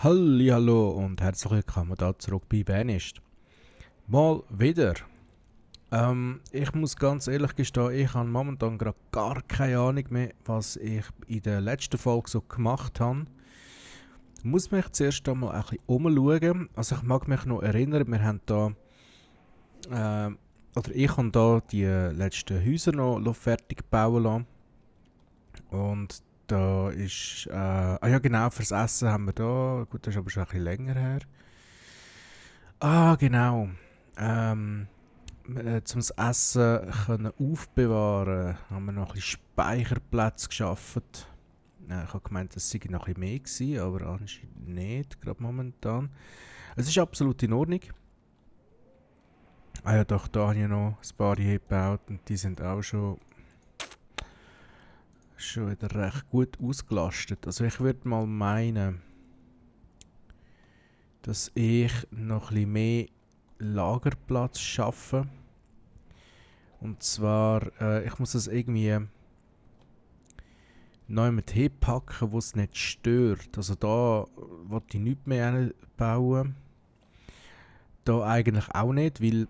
Hallihallo und herzlich willkommen da zurück bei Banist. Mal wieder. Ich muss ganz ehrlich gestehen, ich habe momentan gerade gar keine Ahnung mehr, was ich in der letzten Folge so gemacht habe. Ich muss mich zuerst einmal ein bisschen umschauen. Also ich mag mich noch erinnern, wir haben da, oder ich habe da die letzten Häuser noch fertig bauen lassen. Und da ist, ja genau, fürs Essen haben wir da, gut, das ist aber schon ein bisschen länger her. Genau. Ähm, zum das Essen können aufbewahren, haben wir noch ein bisschen Speicherplätze geschaffen. Ich habe gemeint, das sei noch ein bisschen mehr gewesen, aber anscheinend nicht, gerade momentan. Es ist absolut in Ordnung. Ja doch, da habe ich noch ein paar hier gebaut und die sind auch schon wieder recht gut ausgelastet. Also ich würde mal meinen, dass ich noch ein bisschen mehr Lagerplatz schaffe. Und zwar, ich muss das irgendwie neu mit hinpacken, wo es nicht stört. Also da wollte ich nichts mehr bauen. Da eigentlich auch nicht, weil,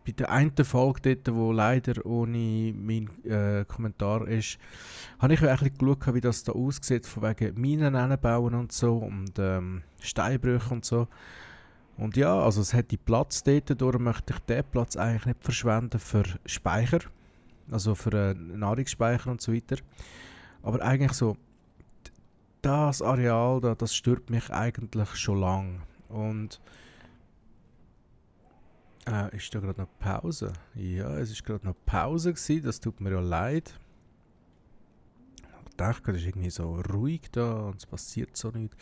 bei der einen Folge dort, wo leider ohne mein Kommentar ist, habe ich ein bisschen geschaut, wie das da aussieht, von wegen Minen anbauen und so und Steinbrüche und so. Und ja, also es hätte Platz dort, darum möchte ich diesen Platz eigentlich nicht verschwenden für Speicher, also für Nahrungsspeicher und so weiter. Aber eigentlich so, das Areal da, das stört mich eigentlich schon lang. Und ist da gerade noch Pause? Ja, es ist gerade noch Pause gewesen, das tut mir ja leid. Ich dachte, es ist irgendwie so ruhig da und es passiert so nichts.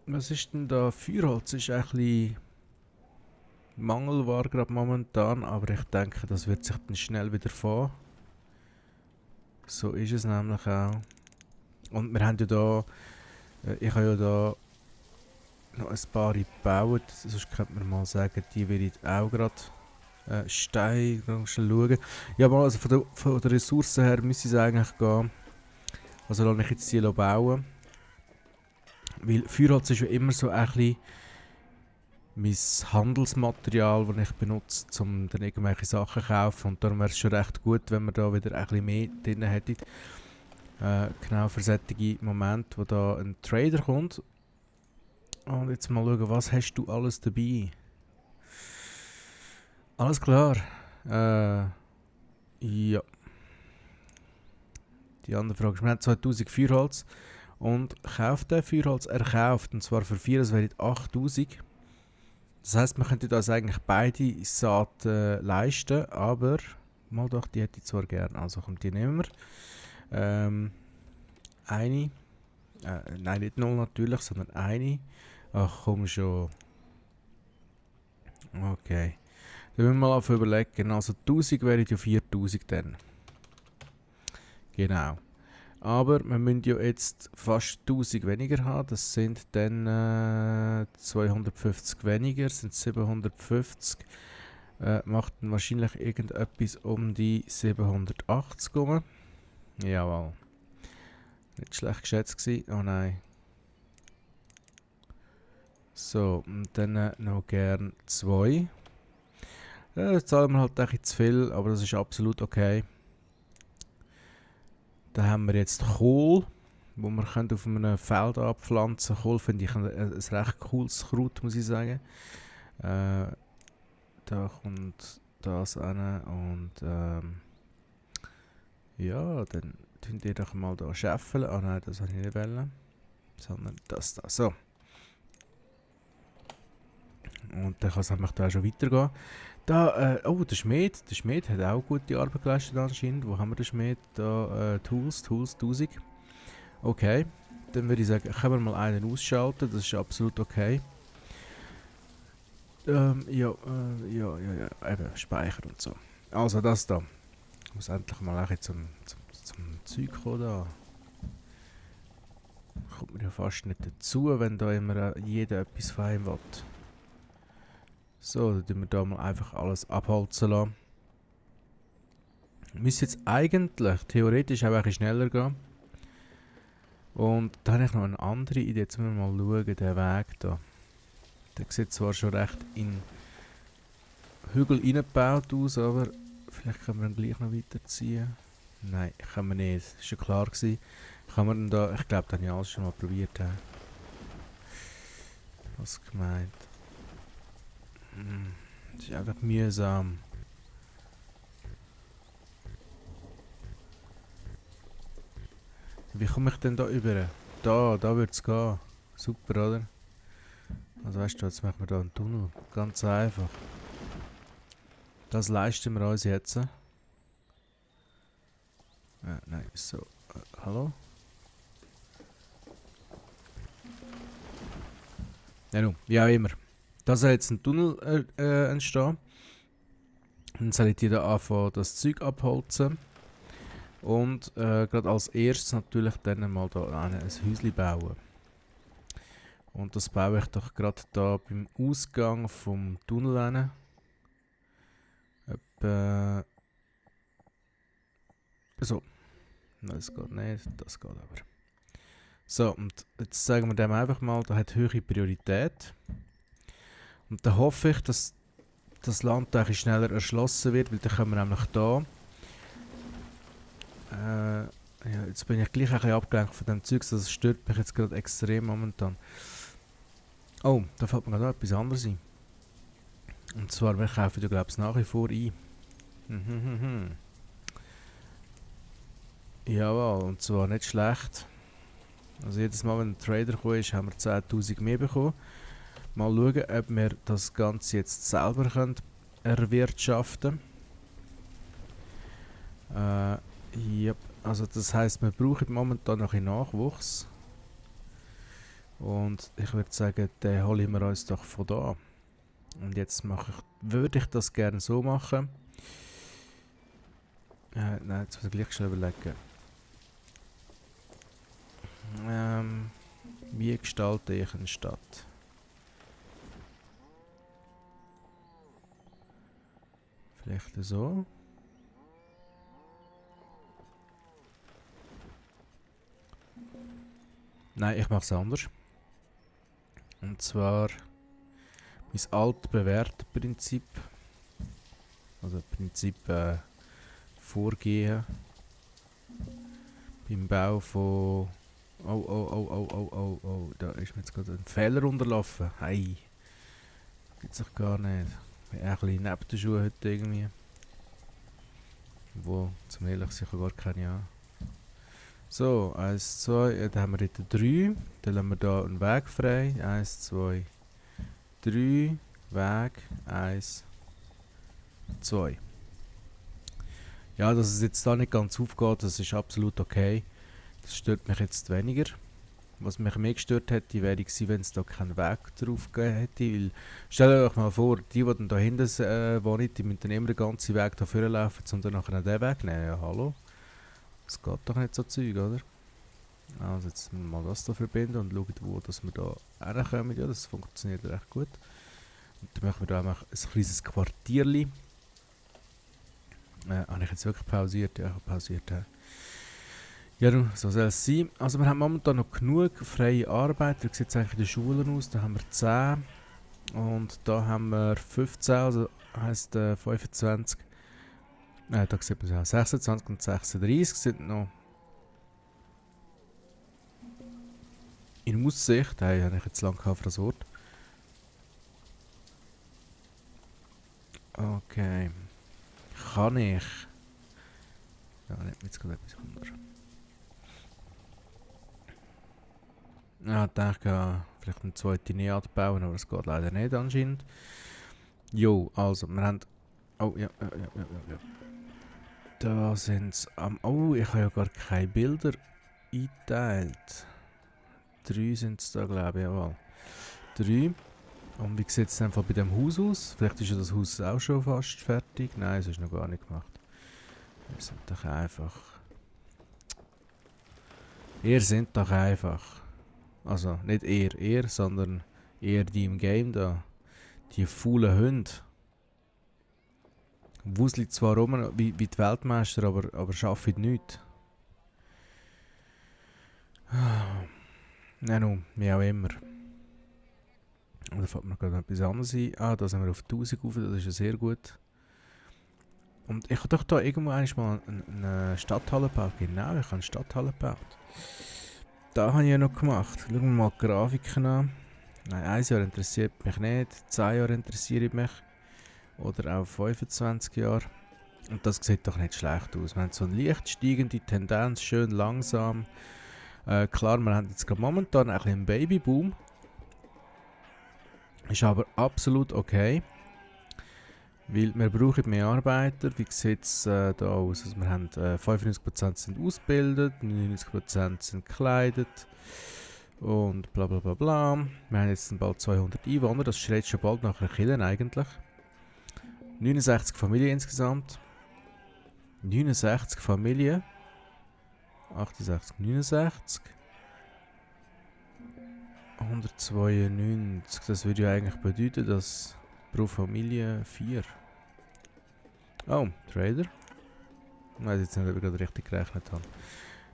Was ist denn da? Feuerholz ist ein bisschen Mangelware gerade momentan, aber ich denke, das wird sich dann schnell wieder fahren. So ist es nämlich auch. Und wir haben ja da, ich habe ja da noch ein paar gebaut, sonst könnte man mal sagen, die will ich auch gerade Stein schauen. Ja, aber also von der Ressourcen her müsste es eigentlich gehen. Also lasse ich jetzt die bauen. Weil Feuerholz ist ja immer so ein bisschen mein Handelsmaterial, das ich benutze, um dann irgendwelche Sachen zu kaufen. Und darum wäre es schon recht gut, wenn wir da wieder ein bisschen mehr drin hätten. Genau für solche Momente, wo da ein Trader kommt. Und jetzt mal schauen, was hast du alles dabei? Alles klar. Ja. Die andere Frage ist, wir haben 2000 Feuerholz und kauft der Feuerholz? Er kauft, und zwar für 4, das wären 8000. Das heisst, man könnte das eigentlich beide Saaten leisten, aber mal doch, die hätte ich zwar gern. Also kommt die nehmen wir. Eine. Nein, nicht 0 natürlich, sondern eine. Ach komm schon. Okay. Dann müssen wir mal auf überlegen. Also 1000 wären ja 4000 dann. Genau. Aber wir müssen ja jetzt fast 1000 weniger haben. Das sind dann 250 weniger, sind 750. Macht dann wahrscheinlich irgendetwas um die 780 rum. Jawohl. Nicht schlecht geschätzt gewesen. Oh nein. So, und dann noch gern 2. Das zahlen wir halt ein bisschen zu viel, aber das ist absolut okay. Da haben wir jetzt Kohl, wo wir auf einem Feld abpflanzen können. Kohl finde ich ein recht cooles Kraut, muss ich sagen. Da kommt das an und ja, dann tun ihr doch mal hier scheffeln. Ah nein, das wollte ich nicht wollen, sondern das da. So. Und dann kann es nämlich da schon weitergehen. Da, oh, der Schmied hat auch gute Arbeit geleistet anscheinend. Wo haben wir den Schmied? Da, Tools, 1000. Okay, dann würde ich sagen, können wir mal einen ausschalten, das ist absolut okay. Ja, eben, Speicher und so. Also das da. Ich muss endlich mal ein bisschen zum Zeug kommen da. Kommt mir ja fast nicht dazu, wenn da immer jeder etwas von einem will. So, dann tun wir da mal einfach alles abholzen lassen. Müsste jetzt eigentlich theoretisch auch ein bisschen schneller gehen. Und da habe ich noch eine andere Idee. Jetzt müssen wir mal schauen, der Weg da. Der sieht zwar schon recht in Hügel reingebaut aus, aber vielleicht können wir ihn gleich noch weiterziehen. Nein, können wir nicht. Das war schon klar gewesen. Kann man denn da... Ich glaube, das habe ich alles schon mal probiert. Was gemeint? Das ist einfach mühsam. Wie komme ich denn da über? Da würde es gehen. Super, oder? Also weißt du, jetzt machen wir da einen Tunnel. Ganz einfach. Das leisten wir uns jetzt. Nein, so. Hallo? Ja, nun, wie auch immer. Da soll jetzt ein Tunnel entstehen. Dann soll ich die da anfangen, das Zeug abholzen. Und gerade als erstes natürlich dann mal da ein Häuschen bauen. Und das baue ich doch gerade da beim Ausgang vom Tunnel hin. So. Nein, das geht nicht, das geht aber. So, und jetzt sagen wir dem einfach mal, da hat höhere Priorität. Und dann hoffe ich, dass das Land eigentlich schneller erschlossen wird, weil dann können wir nämlich da. Ja, jetzt bin ich gleich ein bisschen abgelenkt von dem Zeug, das stört mich jetzt gerade extrem momentan. Oh, da fällt mir gerade etwas anderes ein. Und zwar, wir kaufen ja, glaube ich, nach wie vor ein. Jawohl, und zwar nicht schlecht. Also jedes Mal, wenn ein Trader gekommen ist, haben wir 10'000 mehr bekommen. Mal schauen, ob wir das Ganze jetzt selber können erwirtschaften können. Ja, also das heisst, wir brauchen momentan noch ein Nachwuchs. Und ich würde sagen, den holen wir uns doch von da. Und jetzt würde ich das gerne so machen. Nein, jetzt muss ich gleich schnell überlegen. Wie gestalte ich eine Stadt? Vielleicht so. Nein, ich mache es anders. Und zwar mein altbewährtes Prinzip. Also Prinzip Vorgehen beim Bau von... Oh, da ist mir jetzt gerade ein Fehler unterlaufen. Hey, gibt's doch gar nicht. Ich bin ein bisschen neben den Schuhen heute irgendwie. Wo, zum ehrlich sicher gar keine an. So, 1, 2, dann haben wir dort 3. Dann lassen wir hier einen Weg frei. 1, 2, 3, Weg, 1, 2. Ja, dass es jetzt da nicht ganz aufgeht, das ist absolut okay. Das stört mich jetzt weniger. Was mich mehr gestört hätte, wäre gewesen, wenn es da keinen Weg drauf gegeben hätte. Weil, stellt euch mal vor, die dann da hinten wohnen, die müssen dann immer den ganzen Weg da vorne laufen, um dann nachher den Weg nehmen. Ja, hallo? Das geht doch nicht so Zeug, oder? Also jetzt mal das hier verbinden und schauen, wo dass wir da hinkommen. Ja, das funktioniert recht gut. Und dann machen wir da einfach ein kleines Quartierli. Habe ich jetzt wirklich pausiert? Ja, ich habe pausiert. Ja, so soll es sein. Also wir haben momentan noch genug freie Arbeit. Wie sieht es eigentlich in den Schulen aus? Da haben wir 10 und da haben wir 15, also heisst 25. Da sieht man es auch. 26 und 36 sind noch in Aussicht. Hey, habe ich jetzt lange gehabt für das Wort. Okay. Kann ich? Ja, nicht jetzt gerade etwas anderes. Ja, ich denke, vielleicht eine zweite Neat bauen, aber das geht leider nicht anscheinend. Jo, also, wir haben... Oh, ja. Da sind es am... Oh, ich habe ja gar keine Bilder eingeteilt. 3 sind es da, glaube ich, jawohl. 3. Und wie sieht es einfach bei dem Haus aus? Vielleicht ist ja das Haus auch schon fast fertig. Nein, es ist noch gar nicht gemacht. Wir sind doch einfach... Ihr sind doch einfach... Also, nicht ihr, sondern eher die im Game da. Die faulen Hunde. Wusselt zwar rum wie die Weltmeister, aber schaffen nichts. Nein, nun, wie auch immer. Oder fällt mir gerade noch etwas anderes ein. Ah, da sind wir auf 1000 rauf, das ist ja sehr gut. Und ich habe doch da irgendwo einmal eine Stadthalle gebaut. Genau, ich habe eine Stadthalle gebaut. Da habe ich ja noch gemacht. Schauen wir mal die Grafiken an. Nein, 1 Jahr interessiert mich nicht. 2 Jahre interessiert mich. Oder auch 25 Jahre. Und das sieht doch nicht schlecht aus. Wir haben so eine leicht steigende Tendenz, schön langsam. Klar, wir haben jetzt gerade momentan ein bisschen einen Babyboom. Ist aber absolut okay. Weil wir brauchen mehr Arbeiter. Wie sieht es da aus? Also wir haben 95% sind ausgebildet, 99% sind gekleidet und bla bla bla bla. Wir haben jetzt bald 200 Einwohner, das schreit schon bald nach einer Kille eigentlich. 69 Familien insgesamt. 69 Familien. 68, 69. 192. Das würde ja eigentlich bedeuten, dass pro Familie 4. Oh, Trader. Ich weiß jetzt nicht, ob ich gerade richtig gerechnet habe.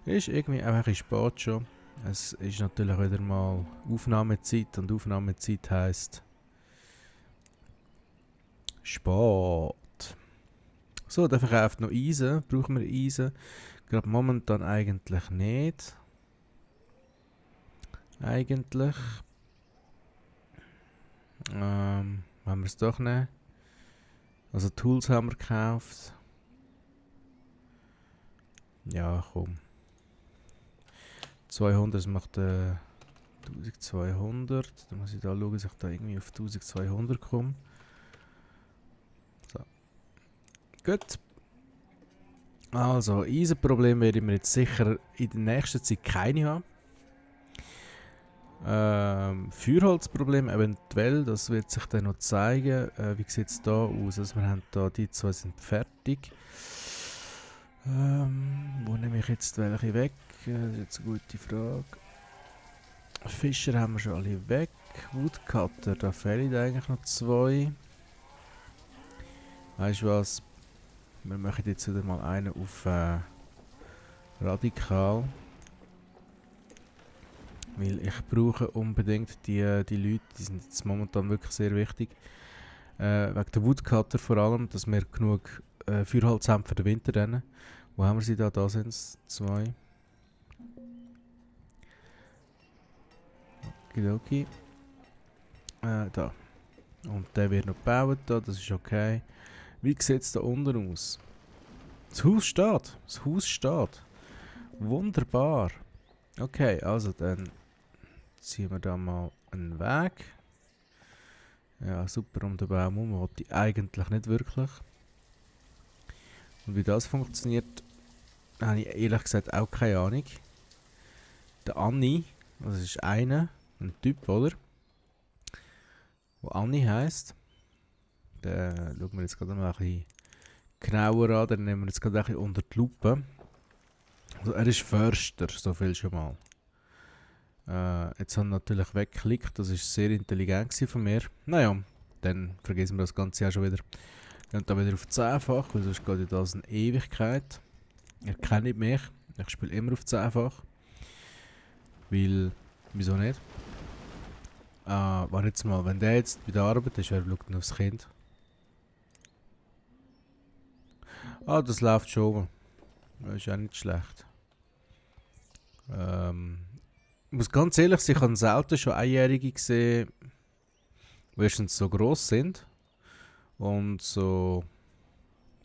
Ist irgendwie auch ein bisschen spät schon. Es ist natürlich wieder mal Aufnahmezeit und Aufnahmezeit heisst spät. So, der verkauft noch Eisen. Brauchen wir Eisen? Gerade momentan eigentlich nicht. Eigentlich. Wenn wir es doch nehmen. Also Tools haben wir gekauft. Ja, komm. 200, das macht 1200. Dann muss ich da schauen, dass ich da irgendwie auf 1200 komme. So. Gut. Also, Eisenproblem werde ich mir jetzt sicher in der nächsten Zeit keine haben. Feuerholzproblem eventuell, das wird sich dann noch zeigen. Wie sieht es da aus? Also wir haben da, die zwei sind fertig. Wo nehme ich jetzt welche weg? Das ist jetzt eine gute Frage. Fischer haben wir schon alle weg. Woodcutter, da fehlen eigentlich noch 2. Weißt du was? Wir machen jetzt wieder mal einen auf radikal. Weil ich brauche unbedingt die Leute, die sind jetzt momentan wirklich sehr wichtig. Wegen der Woodcutter vor allem, dass wir genug Feuerholz haben für den Winter. Dann. Wo haben wir sie da? Da sind es 2. Okidoki. Da. Und der wird noch gebaut da, das ist okay. Wie sieht es da unten aus? Das Haus steht. Das Haus steht. Wunderbar. Okay, also dann ziehen wir da mal einen Weg. Ja, super, um den Baum herum wollte ich eigentlich nicht wirklich. Und wie das funktioniert, habe ich ehrlich gesagt auch keine Ahnung. Der Anni, das ist ein Typ, oder? Der Anni heisst. Den schauen wir jetzt gerade mal ein bisschen genauer an, den nehmen wir jetzt gerade ein bisschen unter die Lupe. Also er ist Förster, so viel schon mal. Jetzt haben wir natürlich weggeklickt, das war sehr intelligent von mir. Naja, dann vergessen wir das Ganze auch schon wieder. Gehen da wieder auf 10-fach, weil sonst geht das eine Ewigkeit. Ihr kennt mich, ich spiele immer auf 10-fach. Weil, wieso nicht? Warte jetzt mal, wenn der jetzt bei der Arbeit ist, wer schaut denn aufs Kind? Ah, das läuft schon. Das ist auch nicht schlecht. Ich muss ganz ehrlich sein, ich habe selten schon Einjährige gesehen, die erstens so gross sind und so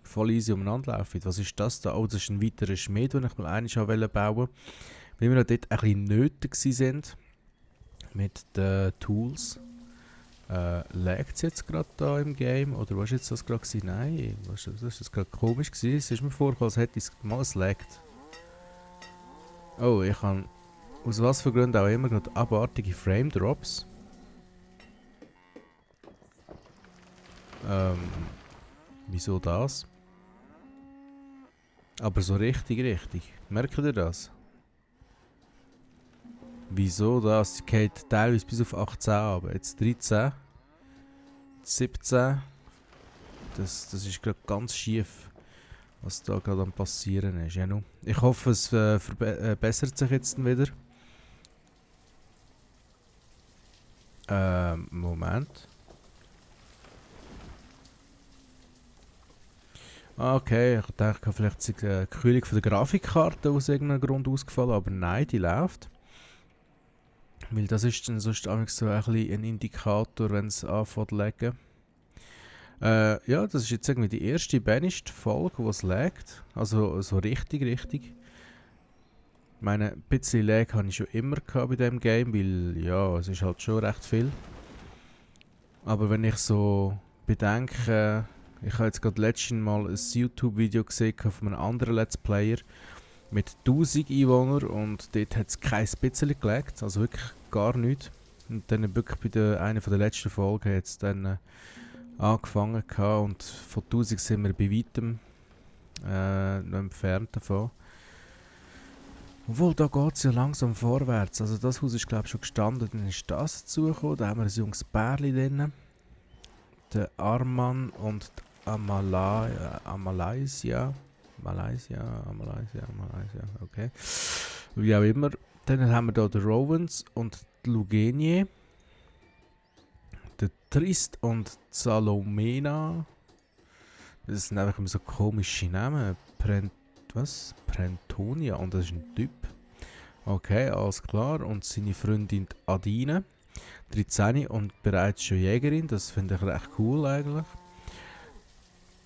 voll easy umeinander laufen. Was ist das da? Oh, das ist ein weiterer Schmied, den ich mal einmal bauen wollte. Weil wir noch dort ein bisschen nötig waren mit den Tools. Laggt es jetzt gerade da im Game? Oder was war jetzt das gerade? Nein, das ist jetzt gerade komisch gewesen. Es ist mir vorgekommen, als hätte es mal laggt. Oh, ich habe aus was für Gründen auch immer gerade abartige Frame Drops. Wieso das? Aber so richtig. Merkt ihr das? Wieso das? Die geht teilweise bis auf 18 aber jetzt 13. 17. Das ist gerade ganz schief, was da gerade am passieren ist. Ja, no. Ich hoffe, es verbessert sich jetzt wieder. Moment. Ah, okay, ich dachte, vielleicht ist die Kühlung von der Grafikkarte aus irgendeinem Grund ausgefallen, aber nein, die läuft. Weil das ist dann sonst so ein bisschen ein Indikator, wenn es anfängt zu laggen. Ja, das ist jetzt irgendwie die erste Banished-Folge, wo es laggt. Also so richtig. Ich meine, ein bisschen Lag hatte ich schon immer bei diesem Game, weil ja, es ist halt schon recht viel. Aber wenn ich so bedenke, ich habe jetzt gerade letztens mal ein YouTube-Video gesehen von einem anderen Let's Player mit 1000 Einwohnern und dort hat es kein bisschen gelegt, also wirklich gar nichts. Und dann wirklich bei einer der letzten Folgen hat es dann angefangen gehabt und von 1000 sind wir bei weitem noch entfernt davon. Obwohl, da geht es ja langsam vorwärts. Also das Haus ist glaube ich schon gestanden, dann ist das dazugekommen, da haben wir ein junges Pärchen drin. Der Arman und die Malaysia, okay. Wie auch immer. Dann haben wir hier den Rowans und die Lugenie. Der Trist und Salomena. Das sind einfach immer so komische Namen. Prentonia, und das ist ein Typ. Okay, alles klar. Und seine Freundin Adine. 13 und bereits schon Jägerin. Das finde ich recht cool eigentlich.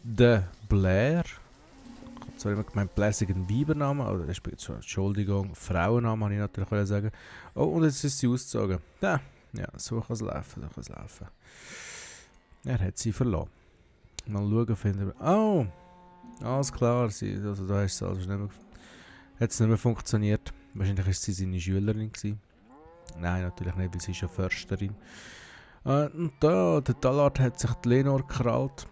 Der Blair. Sorry, ich meine blässigen Weibernamen. Oder Entschuldigung, Frauennamen habe ich natürlich sagen. Oh, und jetzt ist sie ausgezogen. Ja, so kann es laufen. Er hat sie verloren. Mal schauen, finden wir. Oh! Alles klar, also da ist es also hat es nicht mehr funktioniert. Wahrscheinlich war sie seine Schülerin gewesen. Nein, natürlich nicht, weil sie ist ja Försterin. Und da, der Tallard hat sich die Lenor gekrallt.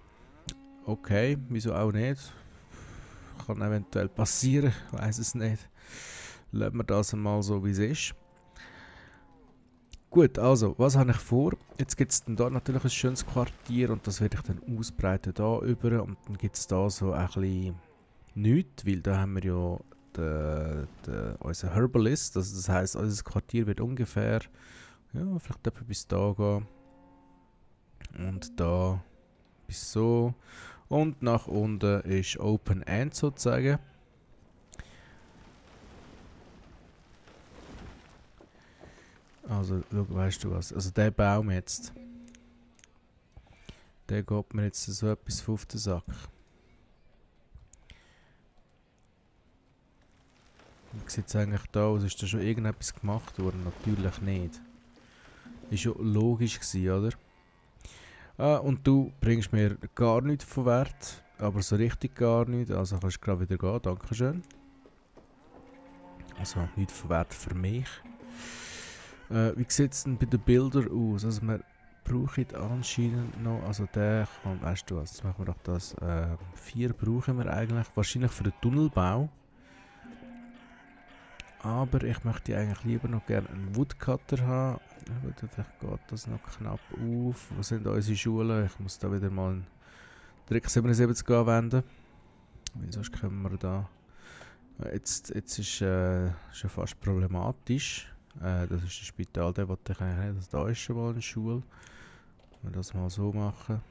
Okay, wieso auch nicht? Kann eventuell passieren, ich weiss es nicht. Lassen wir das mal so, wie es ist. Gut, also, was habe ich vor? Jetzt gibt es da natürlich ein schönes Quartier und das werde ich dann ausbreiten da über. Und dann gibt es da so ein bisschen nichts, weil da haben wir ja unseren Herbalist. Also das heisst, unser Quartier wird ungefähr, ja, vielleicht etwa bis da gehen. Und da bis so. Und nach unten ist Open End sozusagen. Also, schau, weißt du was? Also, der Baum jetzt. Der geht mir jetzt so etwas auf den Sack. Wie sieht es eigentlich da aus? Ist da schon irgendetwas gemacht worden? Natürlich nicht. Ist ja logisch gewesen, oder? Ah, und du bringst mir gar nichts von Wert. Aber so richtig gar nichts. Also kannst du gerade wieder gehen. Dankeschön. Also, nichts von Wert für mich. Wie sieht es denn bei den Bildern aus? Also wir brauchen anscheinend noch, also der kann, weißt du was, jetzt machen wir doch das, 4 brauchen wir eigentlich, wahrscheinlich für den Tunnelbau. Aber ich möchte eigentlich lieber noch gerne einen Woodcutter haben. Vielleicht geht das noch knapp auf. Wo sind unsere Schulen? Ich muss da wieder mal einen Trick 77 anwenden. Weil sonst können wir da... Jetzt ist schon fast problematisch. Das ist das Spital, der wollte ich eigentlich nicht. Da ist schon mal eine Schule. Wenn wir das mal so machen.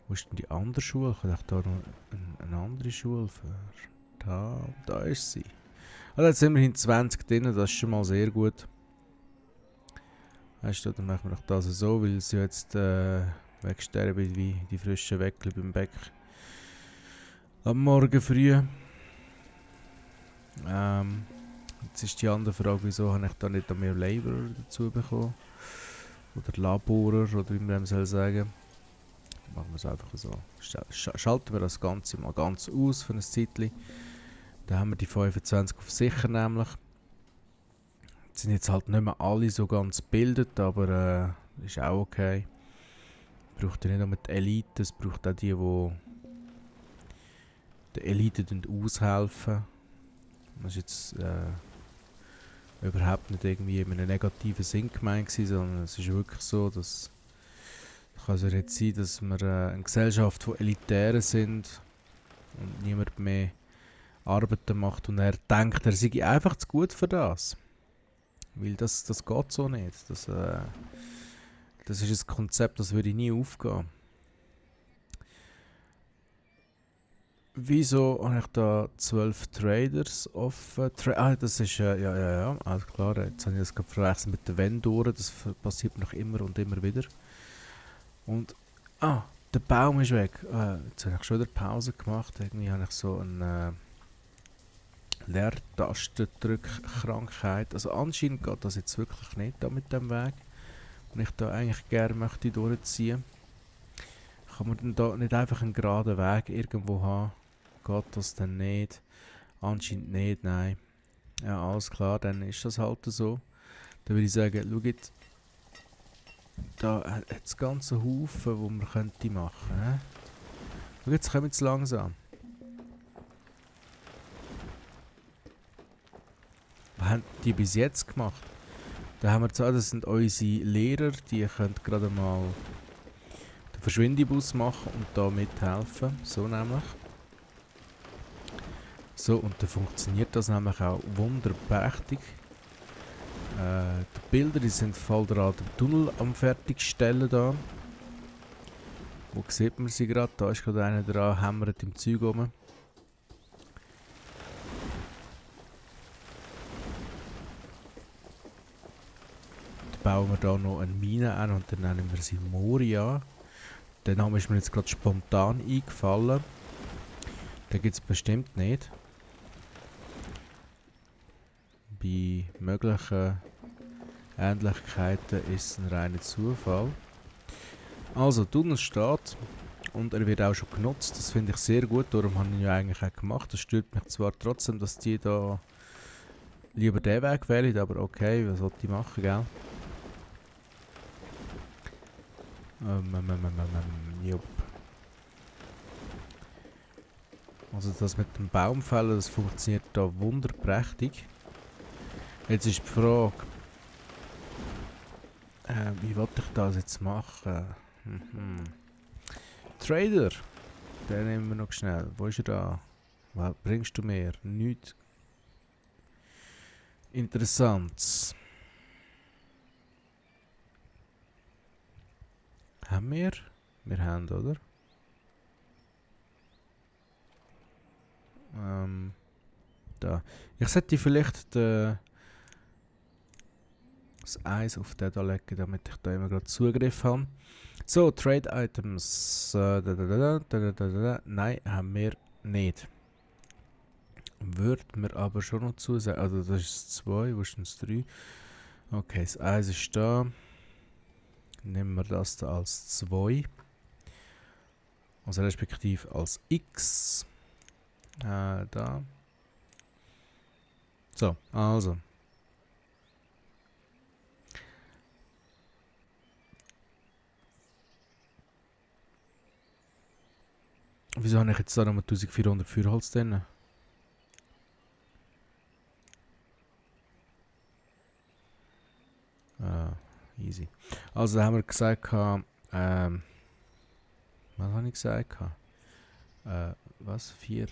Wo ist denn die andere Schule? Ich dachte, da noch eine andere Schule für... Da ist sie. Also jetzt sind wir in 20 drin, das ist schon mal sehr gut. Weißt du, dann machen wir doch das so, weil sie jetzt wegsterben wie die frischen Weckli beim Bäcker. Am Morgen früh. Jetzt ist die andere Frage, wieso habe ich da nicht mehr Laborer dazu bekommen? Oder Laborer, oder wie man dem soll sagen. Dann machen wir es einfach so. Schalten wir das Ganze mal ganz aus für ein Zeitchen. Dann haben wir die 25 auf sicher nämlich. Die sind jetzt halt nicht mehr alle so ganz gebildet, aber ist auch okay. Braucht ja nicht nur die Elite, es braucht auch die der Elite aushelfen. Das ist jetzt überhaupt nicht irgendwie in einem negativen Sinn gemeint gewesen, sondern es ist wirklich so, dass kann es ja jetzt sein, dass wir eine Gesellschaft von Elitären sind und niemand mehr Arbeiten macht und er denkt, er sei einfach zu gut für das. Weil das geht so nicht. Das ist ein Konzept, das würde nie aufgehen. Wieso habe ich da 12 Traders offen? Das ist, ja, alles klar. Jetzt habe ich das gerade verwechselt mit den Vendoren. Das passiert noch immer und immer wieder. Und, der Baum ist weg. Jetzt habe ich schon wieder Pause gemacht. Irgendwie habe ich so eine Leertastendrückkrankheit. Also anscheinend geht das jetzt wirklich nicht da mit dem Weg. Und ich da eigentlich gerne möchte durchziehen. Kann man denn da nicht einfach einen geraden Weg irgendwo haben? Geht das denn nicht? Anscheinend nicht, nein. Ja, alles klar, dann ist das halt so. Dann würde ich sagen, schau jetzt, da hat es ganze Haufen, die man könnte machen. Schau jetzt, kommen wir langsam. Was haben die bis jetzt gemacht? Da haben wir zwar, das sind unsere Lehrer, die können gerade mal den Verschwindebus machen und da mithelfen. So nämlich. So, und dann funktioniert das nämlich auch wunderprächtig. Die Bilder, die sind voll dran, den Tunnel am fertigstellen da. Wo sieht man sie gerade? Da ist gerade einer dran, hämmert im Zeug rum. Dann bauen wir da noch eine Mine an und dann nennen wir sie Moria. Der Name ist mir jetzt gerade spontan eingefallen. Den gibt es bestimmt nicht. Bei möglichen Ähnlichkeiten ist es ein reiner Zufall. Also, Tunnel steht und er wird auch schon genutzt. Das finde ich sehr gut, darum habe ich ihn ja eigentlich auch gemacht. Das stört mich zwar trotzdem, dass die da lieber den Weg wählen, aber okay, was soll ich machen, gell? Jupp. Also das mit dem Baumfällen, das funktioniert da wunderprächtig. Jetzt ist die Frage, wie wollte ich das jetzt machen? Trader, den nehmen wir noch schnell. Wo ist er da? Was bringst du mir? Nichts Interessantes. Haben wir? Wir haben, oder? Da. Ich sollte vielleicht das Eis auf den da legen, damit ich da immer gerade Zugriff habe. So, Trade Items. Nein, haben wir nicht. Würde mir aber schon noch zusagen. Also das ist 2, wo ist denn das 3? Okay, das Eis ist da. Nehmen wir das da als 2. Also respektive als X. Da. So, also. Wieso habe ich jetzt da nochmal 1400 Feuerholz drin? Easy. Also da haben wir gesagt, was habe ich gesagt? Was? 4?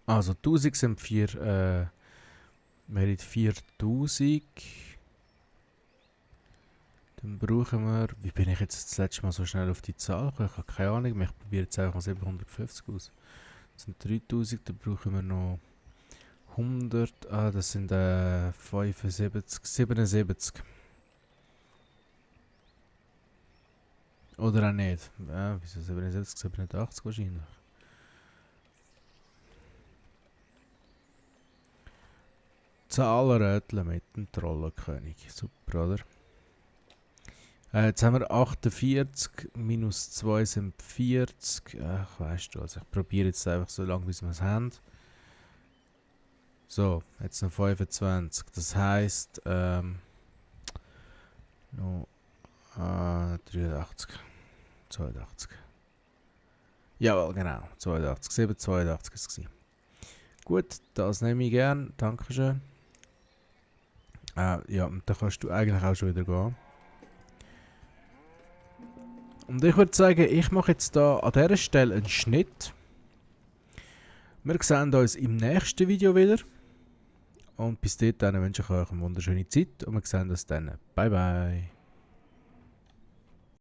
Also 1000 sind 4, wir haben 4000. Dann brauchen wir, wie bin ich jetzt das letzte Mal so schnell auf die Zahl gekommen? Ich habe keine Ahnung, ich probiere jetzt einfach mal 750 aus. Das sind 3000, dann brauchen wir noch 100, das sind 75, 77. Oder auch nicht. Wieso 77, 87 wahrscheinlich. Zahlenrätseln mit dem Trollenkönig. Super, oder? Jetzt haben wir 48, minus 2 sind 40. Ach, weißt du, also ich probiere jetzt einfach so lange, bis wir es haben. So, jetzt noch 25. Das heisst, noch 83. 82. Jawohl, genau. 82. 782 ist es. Gut, das nehme ich gern. Dankeschön. Ja, und dann kannst du eigentlich auch schon wieder gehen. Und ich würde sagen, ich mache jetzt da an dieser Stelle einen Schnitt. Wir sehen uns im nächsten Video wieder. Und bis dahin wünsche ich euch eine wunderschöne Zeit und wir sehen uns dann. Bye bye.